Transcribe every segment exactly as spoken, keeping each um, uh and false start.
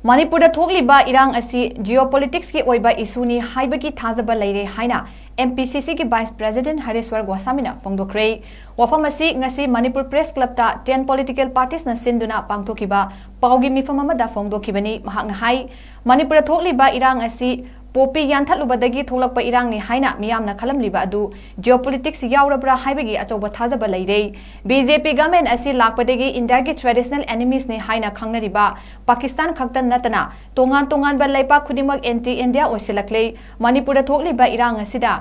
ꯃꯅꯤꯄꯨꯔꯗ ꯊꯣꯛꯂꯤꯕ ꯏꯔꯥꯡ ꯑꯁꯤ geopolitics ꯀꯤ ꯑꯣꯏꯕ issue ꯅꯤ ꯍꯥꯏꯕꯒꯤ ꯊꯥꯖꯕ ꯂꯩꯔꯦ ꯍꯥꯏꯅ M P C C ꯒꯤ Vice President ꯍꯔꯦꯁ꯭ꯋꯔ ꯒꯣꯁꯥꯃꯤꯅ ꯐꯣꯡꯗꯣꯛꯈ꯭ꯔꯦ꯫ ꯋꯥꯐꯝ ꯑꯁꯤ ꯉꯁꯤ ꯃꯅꯤꯄꯨꯔ Press Club ꯇ ten political parties ꯅ ꯁꯤꯟꯗꯨꯅ ꯄꯥꯡꯊꯣꯛꯈꯤꯕ ꯄꯥꯎꯒꯤ ꯃꯤꯐꯝ ꯑꯃꯗ ꯐꯣꯡꯗꯣꯛꯈꯤꯕꯅꯤ꯫ ꯃꯍꯥꯛꯅ ꯍꯥꯏ, ꯃꯅꯤꯄꯨꯔꯗ ꯊꯣꯛꯂꯤꯕ ꯏꯔꯥꯡ ꯑꯁꯤ poppy ꯌꯥꯟꯊꯠꯂꯨꯕꯗꯒꯤ ꯊꯣꯛꯂꯛꯄ ꯏꯔꯥꯡꯅꯤ ꯍꯥꯏꯅ ꯃꯤꯌꯥꯝꯅ ꯈꯜꯂꯝꯂꯤꯕ ꯑꯗꯨ geopolitics ꯌꯥꯎꯔꯕ꯭ꯔꯥ ꯍꯥꯏꯕꯒꯤ ꯑꯆꯧꯕ ꯊꯥꯖꯕ ꯂꯩꯔꯦ꯫ B J P government ꯑꯁꯤ ꯂꯥꯛꯄꯗꯒꯤ ꯏꯟꯗꯤꯌꯥꯒꯤ traditional enemies ꯅꯤ ꯍꯥꯏꯅ ꯈꯪꯅꯔꯤꯕ ꯄꯥꯀꯤꯁꯇꯥꯟ ꯈꯛꯇ ꯅꯠꯇꯅ ꯇꯣꯉꯥꯟ ꯇꯣꯉꯥꯟꯕ ꯂꯩꯕꯥꯛ ꯈꯨꯗꯤꯡꯃꯛ anti India ꯑꯣꯏꯁꯤꯜꯂꯛꯂꯦ꯫ ꯃꯅꯤꯄꯨꯔꯗ ꯊꯣꯛꯂꯤꯕ ꯏꯔꯥꯡ ꯑꯁꯤꯗ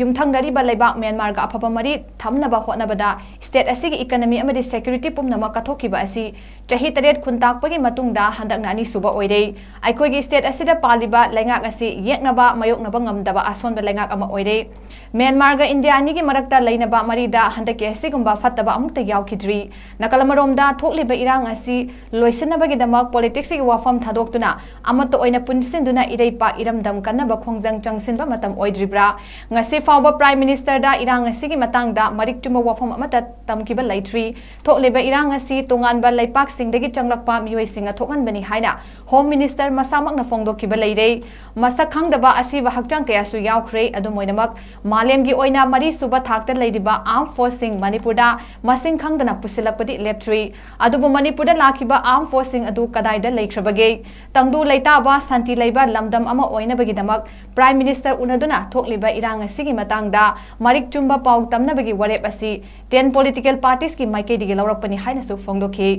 ꯌꯨꯝꯊꯪꯅꯔꯤꯕ ꯂꯩꯕꯥꯛ ꯃ꯭ꯌꯥꯟꯃꯥꯔꯒ ꯑꯐꯕ ꯃꯔꯤ ꯊꯝꯅꯕ ꯍꯣꯠꯅꯕꯗ state ꯑꯁꯤꯒꯤ economy ꯑꯃꯗꯤ security ꯄꯨꯝꯅꯃꯛ ꯀꯠꯊꯣꯛꯈꯤꯕ ꯑꯁꯤ ꯆꯍꯤ ꯇꯔꯦꯠ ꯈꯨꯟꯇꯥꯛꯄꯒꯤ ꯃꯇꯨꯡꯗ ꯍꯟꯗꯛꯅ ꯑꯅꯤꯁꯨꯕ ꯑꯣꯏꯔꯦ꯫ ꯑꯩꯈꯣꯏꯒꯤ state ꯑꯁꯤꯗ ꯄꯥꯜꯂꯤꯕ ꯂꯩꯉꯥꯛ ꯑꯁꯤ ꯌꯦꯛꯅꯕ ꯃꯥꯌꯣꯛꯅꯕ ꯉꯝꯗꯕ ꯑꯁꯣꯟꯕ ꯂꯩꯉꯥꯛ ꯑꯃ ꯑꯣꯏꯔꯦ꯫ ꯃ꯭ꯌꯥꯟꯃꯥꯔꯒ ꯏꯟꯗꯤꯌꯥ ꯑꯅꯤꯒꯤ ꯃꯔꯛꯇ ꯂꯩꯅꯕ ꯃꯔꯤꯗ ꯍꯟꯗꯛꯀꯤ ꯑꯁꯤꯒꯨꯝꯕ ꯐꯠꯇꯕ ꯑꯃꯨꯛꯇ ꯌꯥꯎꯈꯤꯗ꯭ꯔꯤ꯫ ꯅꯥꯀꯜ ꯑꯃꯔꯣꯝꯗ ꯊꯣꯛꯂꯤꯕ ꯏꯔꯥꯡ ꯑꯁꯤ ꯂꯣꯏꯁꯤꯟꯅꯕꯒꯤꯗꯃꯛ politics ꯀꯤ ꯋꯥꯐꯝ ꯊꯥꯗꯣꯛꯇꯨꯅ ꯑꯃꯠꯇ ꯑꯣꯏꯅ ꯄꯨꯟꯁꯤꯟꯗꯨꯅ ꯏꯔꯩꯄꯥꯛ ꯏꯔꯝꯗꯝ ꯀꯟꯅꯕ ꯈꯣꯡꯖꯪ ꯆꯪꯁꯤꯟꯕ ꯃꯇꯝ ꯑꯣꯏꯗ꯭ꯔꯤꯕ꯭ꯔꯥ? ꯉꯁꯤ ꯐꯥꯎꯕ Prime Minister ꯗ ꯏꯔꯥꯡ ꯑꯁꯤꯒꯤ ꯃꯇꯥꯡꯗ ꯃꯔꯤꯛ ꯆꯨꯝꯕ ꯋꯥꯐꯝ ꯑꯃꯠꯇ ꯇꯝꯈꯤꯕ ꯂꯩꯇ꯭ꯔꯤ꯫ ꯊꯣꯛꯂꯤꯕ ꯏꯔꯥꯡ ꯑꯁꯤ ꯇꯣꯉꯥꯟꯕ ꯂꯩꯄꯥꯛꯁꯤꯡꯗꯒꯤ ꯆꯪꯂꯛꯄ ꯃꯤꯑꯣꯏꯁꯤꯡꯅ ꯊꯣꯛꯍꯟꯕꯅꯤ ꯍꯥꯏꯅ Home Minister ꯃꯁꯥꯃꯛꯅ ꯐꯣꯡꯗꯣꯛꯈꯤꯕ ꯂꯩꯔꯦ꯫ ꯃꯁꯛ ꯈꯪꯗꯕ ꯑꯁꯤꯕ ꯍꯛꯆꯥꯡ ꯀꯌꯥꯁꯨ ꯌꯥꯎꯈ꯭ꯔꯦ꯫ ꯑꯗꯨꯝ ꯑꯣꯏꯅꯃꯛ, ꯃꯥꯂꯦꯝꯒꯤ ꯑꯣꯏꯅ ꯃꯔꯤꯁꯨꯕ ꯊꯥꯛꯇ ꯂꯩꯔꯤꯕ armed force ꯁꯤꯡ ꯃꯅꯤꯄꯨꯔꯗ ꯃꯁꯤꯡ ꯈꯪꯗꯅ ꯄꯨꯁꯤꯜꯂꯛꯄꯗꯤ ꯂꯦꯞꯇ꯭ꯔꯤ꯫ ꯑꯗꯨꯕꯨ ꯃꯅꯤꯄꯨꯔꯗ ꯂꯥꯛꯈꯤꯕ armed force ꯁꯤꯡ ꯑꯗꯨ ꯀꯗꯥꯏꯗ ꯂꯩꯈ꯭ꯔꯕꯒꯦ? ꯇꯪꯗꯨ ꯂꯩꯇꯥꯕ, ꯁꯥꯟꯇꯤ ꯂꯩꯕ ꯂꯝꯗꯝ ꯑꯃ ꯑꯣꯏꯅꯕꯒꯤꯗꯃꯛ Prime Minister ꯎꯅꯗꯨꯅ ꯊꯣꯛꯂꯤꯕ ꯏꯔꯥꯡ ꯑꯁꯤꯒꯤ ꯃꯇꯥꯡꯗ ꯃꯔꯤꯛ ꯆꯨꯝꯕ ꯄꯥꯎ ꯇꯝꯅꯕꯒꯤ ꯋꯥꯔꯦꯞ ꯑꯁꯤ ten political parties ꯀꯤ ꯃꯥꯏꯀꯩꯗꯒꯤ ꯂꯧꯔꯛꯄꯅꯤ ꯍꯥꯏꯅꯁꯨ ꯐꯣꯡꯗꯣꯛꯈꯤ꯫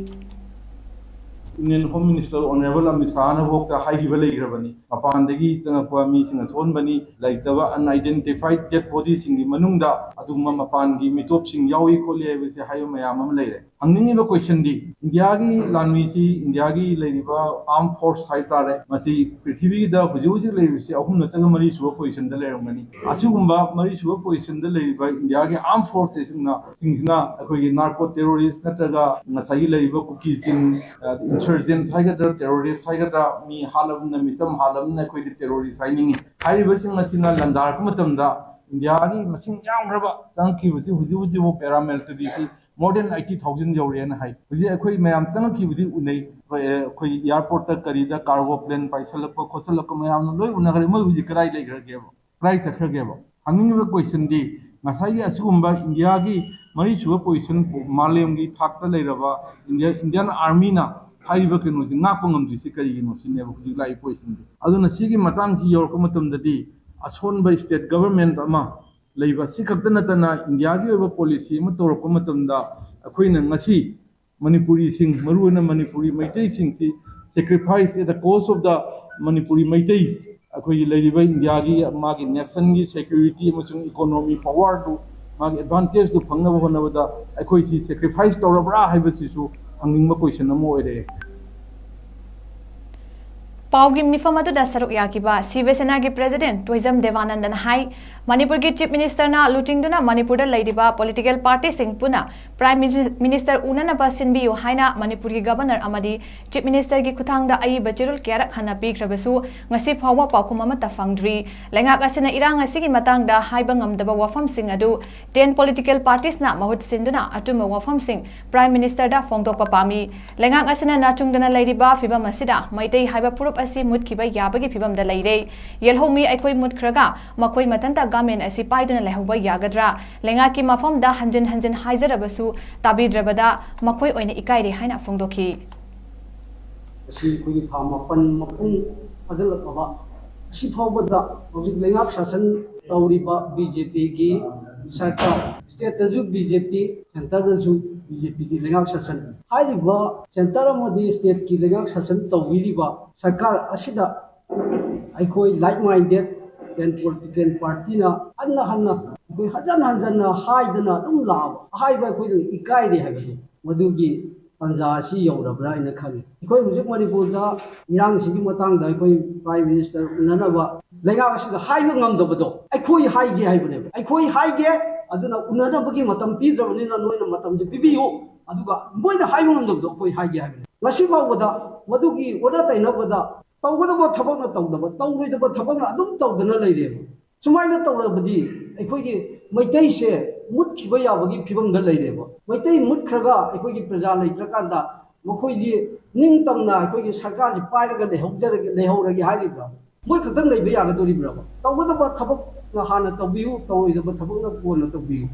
Union Home Minister Honorable Amit ꯁꯥꯍꯅ ꯐꯥꯎꯗ ꯍꯥꯏꯈꯤꯕ ꯂꯩꯈ꯭ꯔꯕꯅꯤ꯫ ꯃꯄꯥꯟꯗꯒꯤ ꯆꯪꯉꯛꯄ ꯃꯤꯁꯤꯡꯅ ꯊꯣꯛꯍꯟꯕꯅꯤ, ꯂꯩꯇꯕ unidentified dead body ꯁꯤꯡꯒꯤ ꯃꯅꯨꯡꯗ ꯑꯗꯨꯒꯨꯝꯕ ꯃꯄꯥꯟꯒꯤ ꯃꯤꯇꯣꯞꯁꯤꯡ ꯌꯥꯎꯏ ꯈꯣꯠꯂꯤ ꯍꯥꯏꯕꯁꯦ ꯍꯥꯏꯕ ꯃꯌꯥꯝ ꯑꯃ ꯂꯩꯔꯦ꯫ ꯍꯪꯅꯤꯡꯉꯤꯕ question ꯗꯤ, ꯏꯟꯗꯤꯌꯥꯒꯤ ꯂꯥꯟꯃꯤꯁꯤ, ꯏꯟꯗꯤꯌꯥꯒꯤ ꯂꯩꯔꯤꯕ armed force ꯍꯥꯏ ꯇꯥꯔꯦ, ꯃꯁꯤ ꯄ꯭ꯔꯤꯊꯤꯕꯤꯗ ꯍꯧꯖꯤꯛ ꯍꯧꯖꯤꯛ ꯂꯩꯔꯤꯕꯁꯤ ꯑꯍꯨꯝ ꯅꯠꯇ꯭ꯔꯒ ꯃꯔꯤ ꯁꯨꯕ position ꯗ ꯂꯩꯔꯝꯒꯅꯤ꯫ ꯑꯁꯤꯒꯨꯝꯕ ꯃꯔꯤ ꯁꯨꯕ position ꯗ ꯂꯩꯔꯤꯕ ꯏꯟꯗꯤꯌꯥꯒꯤ armed force ꯁꯤꯡꯅ, ꯁꯤꯡꯁꯤꯅ ꯑꯩꯈꯣꯏꯒꯤ narco terrorist ꯅꯠꯇ꯭ꯔꯒ ꯉꯁꯥꯏꯒꯤ ꯂꯩꯔꯤꯕ ꯀꯨꯀꯤ ꯆꯤꯡ, ꯑ, insurgent ꯍꯥꯏꯒꯗ꯭ꯔꯥ, terrorist ꯍꯥꯏꯒꯗ꯭ꯔꯥ, ꯃꯤ ꯍꯥꯠꯂꯕꯅꯤꯅ, ꯃꯤꯆꯝ ꯍꯥꯠꯂꯕꯅꯤꯅ ꯑꯩꯈꯣꯏꯗꯤ terrorist ꯍꯥꯏꯅꯤꯡꯉꯤ꯫ ꯍꯥꯏꯔꯤꯕꯁꯤꯡ ꯑꯁꯤꯅ ꯂꯥꯟꯗꯥꯔꯛꯄ ꯃꯇꯝꯗ ꯏꯟꯗꯤꯌꯥꯒꯤ ꯃꯁꯤꯡ ꯌꯥꯝꯈ꯭ꯔꯕ ꯆꯪꯉꯛꯈꯤꯕꯁꯤ ꯍꯧꯖꯤꯛ ꯍꯧꯖꯤꯛꯐꯥꯎ paramilitary ꯁꯤ More than eighty thousand ꯌꯧꯔꯦꯅ ꯍꯥꯏ꯫ ꯍꯧꯖꯤꯛ ꯑꯩꯈꯣꯏ ꯃꯌꯥꯝ ꯆꯪꯉꯛꯈꯤꯕꯗꯤ ꯎꯅꯩ꯫ ꯑꯩꯈꯣꯏ, ꯑꯩꯈꯣꯏ airport ꯇ ꯀꯔꯤꯗ cargo plane ꯄꯥꯏꯁꯜꯂꯛꯄ ꯈꯣꯠꯆꯜꯂꯛꯄ ꯃꯌꯥꯝꯅ ꯂꯣꯏ ꯎꯅꯈ꯭ꯔꯦ꯫ ꯃꯣꯏ ꯍꯧꯖꯤꯛ ꯀꯗꯥꯏ ꯂꯩꯈ꯭ꯔꯒꯦꯕ? ꯀꯗꯥꯏ ꯆꯠꯈ꯭ꯔꯒꯦꯕ? ꯍꯪꯅꯤꯡꯉꯤꯕ question ꯗꯤ, ꯉꯁꯥꯏꯒꯤ ꯑꯁꯤꯒꯨꯝꯕ ꯏꯟꯗꯤꯌꯥꯒꯤ ꯃꯔꯤꯁꯨꯕ position, ꯃꯥꯂꯦꯝꯒꯤ ꯊꯥꯛꯇ ꯂꯩꯔꯕ ꯏꯟꯗꯤꯌꯥ, Indian Army ꯅ ꯍꯥꯏꯔꯤꯕ ꯀꯩꯅꯣꯁꯤ ꯉꯥꯛꯄ ꯉꯝꯗ꯭ꯔꯤꯁꯤ ꯀꯔꯤꯒꯤꯅꯣ ꯁꯤꯅꯦꯕ ꯍꯧꯖꯤꯛ ꯂꯥꯛꯏ question ꯗꯤ꯫ ꯑꯗꯨꯅ ꯁꯤꯒꯤ ꯃꯇꯥꯡꯁꯤ ꯌꯧꯔꯛꯄ ꯃꯇꯝꯗꯗꯤ ꯑꯁꯣꯟꯕ state government ꯑꯃ ꯂꯩꯕ, ꯁꯤ ꯈꯛꯇ ꯅꯠꯇꯅ ꯏꯟꯗꯤꯌꯥꯒꯤ ꯑꯣꯏꯕ policy ꯑꯃ ꯇꯧꯔꯛꯄ ꯃꯇꯝꯗ ꯑꯩꯈꯣꯏꯅ ꯉꯁꯤ ꯃꯅꯤꯄꯨꯔꯤꯁꯤꯡ, ꯃꯔꯨꯑꯣꯏꯅ Manipuri ꯃꯩꯇꯩꯁꯤꯡꯁꯤ sacrifice at the cost of the Manipuri Meiteis, ꯑꯩꯈꯣꯏꯒꯤ ꯂꯩꯔꯤꯕ ꯏꯟꯗꯤꯌꯥꯒꯤ ꯃꯥꯒꯤ nation ꯒꯤ security ꯑꯃꯁꯨꯡ economy power ꯗꯨ, ꯃꯥꯒꯤ advantage ꯗꯨ ꯐꯪꯅꯕ ꯍꯣꯠꯅꯕꯗ ꯑꯩꯈꯣꯏꯁꯤ sacrifice ꯇꯧꯔꯕ꯭ꯔꯥ ꯍꯥꯏꯕꯁꯤꯁꯨ ꯍꯪꯅꯤꯡꯕ question ꯑꯃ ꯑꯣꯏꯔꯛꯑꯦ꯫ ꯄꯥꯎꯒꯤ ꯃꯤꯐꯝ ꯑꯗꯨꯗ ꯁꯔꯨꯛ ꯌꯥꯈꯤꯕ ꯁꯤꯕ ꯁꯦꯅꯥꯒꯤ president ꯇꯣꯏꯖꯝ ꯗꯦꯕꯥꯅꯟꯗꯅ ꯍꯥꯏ, ꯃꯅꯤꯄꯨꯔꯒꯤ chief minister ꯅ ꯂꯨꯆꯤꯡꯗꯨꯅ ꯃꯅꯤꯄꯨꯔꯗ ꯂꯩꯔꯤꯕ political party ꯁꯤꯡ ꯄꯨꯟꯅ prime minister ꯎꯅꯅꯕ ꯁꯤꯟꯕꯤꯌꯨ ꯍꯥꯏꯅ ꯃꯅꯤꯄꯨꯔꯒꯤ governor ꯑꯃꯗꯤ chief minister ꯒꯤ ꯈꯨꯠꯊꯥꯡꯗ ꯑꯏꯕ ꯆꯦꯔꯣꯜ ꯀꯌꯥꯔꯛ ꯍꯟꯅ ꯄꯤꯈ꯭ꯔꯕꯁꯨ ꯉꯁꯤ ꯐꯥꯎꯕ ꯄꯥꯎꯈꯨꯝ ꯑꯃꯠꯇ ꯐꯪꯗ꯭ꯔꯤ꯫ ꯂꯩꯉꯥꯛ ꯑꯁꯤꯅ ꯏꯔꯥꯡ ꯑꯁꯤꯒꯤ ꯃꯇꯥꯡꯗ ꯍꯥꯏꯕ ꯉꯝꯗꯕ ꯋꯥꯐꯝꯁꯤꯡ ꯑꯗꯨ ten political parties ꯅ ꯃꯍꯨꯠ ꯁꯤꯟꯗꯨꯅ ꯑꯆꯨꯝꯕ ꯋꯥꯐꯝꯁꯤꯡ prime minister ꯗ ꯐꯣꯡꯗꯣꯛꯄ ꯄꯥꯝꯃꯤ꯫ ꯂꯩꯉꯥꯛ ꯑꯁꯤꯅ ꯅꯥꯆꯨꯡꯗꯅ ꯂꯩꯔꯤꯕ ꯐꯤꯚꯝ ꯑꯁꯤꯗ ꯃꯩꯇꯩ ꯍꯥꯏꯕ ꯐꯨꯔꯨꯞ ꯑꯁꯤ ꯃꯨꯠꯈꯤꯕ ꯌꯥꯕꯒꯤ ꯐꯤꯚꯝꯗ ꯂꯩꯔꯦ꯫ ꯌꯦꯜꯍꯧꯃꯤ ꯑꯩꯈꯣꯏ ꯃꯨꯠꯈ꯭ꯔꯒ ꯃꯈꯣꯏ ꯃꯊꯟꯇ government ꯑꯁꯤ ꯄꯥꯏꯗꯨꯅ ꯂꯩꯍꯧꯕ ꯌꯥꯒꯗ꯭ꯔꯥ? ꯂꯩꯉꯥꯛꯀꯤ ꯃꯐꯝꯗ ꯍꯟꯖꯤꯟ ꯍꯟꯖꯤꯟ ꯍꯥꯏꯖꯔꯕꯁꯨ ꯇꯥꯕꯤꯗ꯭ꯔꯕꯗ ꯃꯈꯣꯏ ꯑꯣꯏꯅ ꯏꯀꯥꯏꯔꯦ ꯍꯥꯏꯅ ꯐꯣꯡꯗꯣꯛꯈꯤ꯫ ꯑꯁꯤ ꯑꯩꯈꯣꯏꯒꯤ ꯊꯥ ꯃꯥꯄꯟ ꯃꯄꯨꯡ ꯐꯥꯖꯤꯜꯂꯛꯂꯕ ꯑꯁꯤ ꯐꯥꯎꯕꯗ ꯍꯧꯖꯤꯛ ꯂꯩꯉꯥꯛ ꯁꯥꯁꯟ ꯇꯧꯔꯤꯕ BJP ꯒꯤ ꯁꯔꯀꯥꯔ, state ꯇꯁꯨ BJP, centre ꯗꯁꯨ BJP ꯒꯤ ꯂꯩꯉꯥꯛ ꯁꯥꯁꯟ꯫ ꯍꯥꯏꯔꯤꯕ centre ꯑꯃꯗꯤ state ꯀꯤ ꯂꯩꯉꯥꯛ ꯁꯥꯁꯟ ꯇꯧꯕꯤꯔꯤꯕ ꯁꯔꯀꯥꯔ ꯑꯁꯤꯗ ꯑꯩꯈꯣꯏ like minded ten political party ꯅ ꯍꯟꯅ ꯍꯟꯅ ꯑꯩꯈꯣꯏ ꯍꯟꯖꯟ ꯍꯟꯖꯟꯅ ꯍꯥꯏꯗꯅ ꯑꯗꯨꯝ ꯂꯥꯛꯑꯕ, ꯑꯍꯥꯏꯕ ꯑꯩꯈꯣꯏꯗ ꯏꯀꯥꯏꯔꯦ ꯍꯥꯏꯕꯗꯨ ꯃꯗꯨꯒꯤ ꯇꯥꯟꯖꯥ ꯑꯁꯤ ꯌꯧꯔꯕ꯭ꯔꯥ ꯍꯥꯏꯅ ꯈꯜꯂꯤ꯫ ꯑꯩꯈꯣꯏ ꯍꯧꯖꯤꯛ ꯃꯅꯤꯄꯨꯔꯗ ꯏꯔꯥꯡꯁꯤꯒꯤ ꯃꯇꯥꯡꯗ ꯑꯩꯈꯣꯏ prime minister ꯎꯅꯅꯕ ꯂꯩꯉꯥꯛ ꯑꯁꯤꯗ ꯍꯥꯏꯕ ꯉꯝꯗꯕꯗꯣ ꯑꯩꯈꯣꯏ ꯍꯥꯏꯒꯦ ꯍꯥꯏꯕꯅꯦꯕ꯫ ꯑꯩꯈꯣꯏ ꯍꯥꯏꯒꯦ, ꯑꯗꯨꯅ ꯎꯅꯅꯕꯒꯤ ꯃꯇꯝ ꯄꯤꯗ꯭ꯔꯕꯅꯤꯅ ꯅꯣꯏꯅ ꯃꯇꯝꯁꯦ ꯄꯤꯕꯤꯌꯨ, ꯑꯗꯨꯒ ꯃꯣꯏꯅ ꯍꯥꯏꯕ ꯉꯝꯗꯕꯗꯣ ꯑꯩꯈꯣꯏ ꯍꯥꯏꯒꯦ ꯍꯥꯏꯕꯅꯦ꯫ ꯉꯁꯤ ꯐꯥꯎꯕꯗ ꯃꯗꯨꯒꯤ ꯑꯣꯟꯅ ꯇꯩꯅꯕꯗ ꯇꯧꯒꯗꯕ ꯊꯕꯛꯅ ꯇꯧꯗꯕ, ꯇꯧꯔꯣꯏꯗꯕ ꯊꯕꯛꯅ ꯑꯗꯨꯝ ꯇꯧꯗꯅ ꯂꯩꯔꯦꯕ꯫ ꯁꯨꯃꯥꯏꯅ ꯇꯧꯔꯕꯗꯤ ꯑꯩꯈꯣꯏꯒꯤ ꯃꯩꯇꯩꯁꯦ ꯃꯨꯠꯈꯤꯕ ꯌꯥꯕꯒꯤ ꯐꯤꯕꯝꯗ ꯂꯩꯔꯦꯕ꯫ ꯃꯩꯇꯩ ꯃꯨꯠꯈ꯭ꯔꯒ ꯑꯩꯈꯣꯏꯒꯤ ꯄ꯭ꯔꯖꯥ ꯂꯩꯇ꯭ꯔꯀꯥꯟꯗ ꯃꯈꯣꯏꯁꯤ ꯅꯤꯡꯇꯝꯅ ꯑꯩꯈꯣꯏꯒꯤ ꯁꯔꯀꯥꯔꯁꯤ ꯄꯥꯏꯔꯒ ꯂꯩꯍꯧꯖꯔꯒꯦ, ꯂꯩꯍꯧꯔꯒꯦ ꯍꯥꯏꯔꯤꯕ꯭ꯔꯥ? ꯃꯣꯏ ꯈꯛꯇꯪ ꯂꯩꯕ ꯌꯥꯒꯗꯣꯔꯤꯕ꯭ꯔꯕ? ꯇꯧꯒꯗꯕ ꯊꯕꯛꯅ ꯍꯥꯟꯅ ꯇꯧꯕꯤꯌꯨ, ꯇꯧꯔꯣꯏꯗꯕ ꯊꯕꯛꯅ ꯀꯣꯟꯅ ꯇꯧꯕꯤꯌꯨ꯫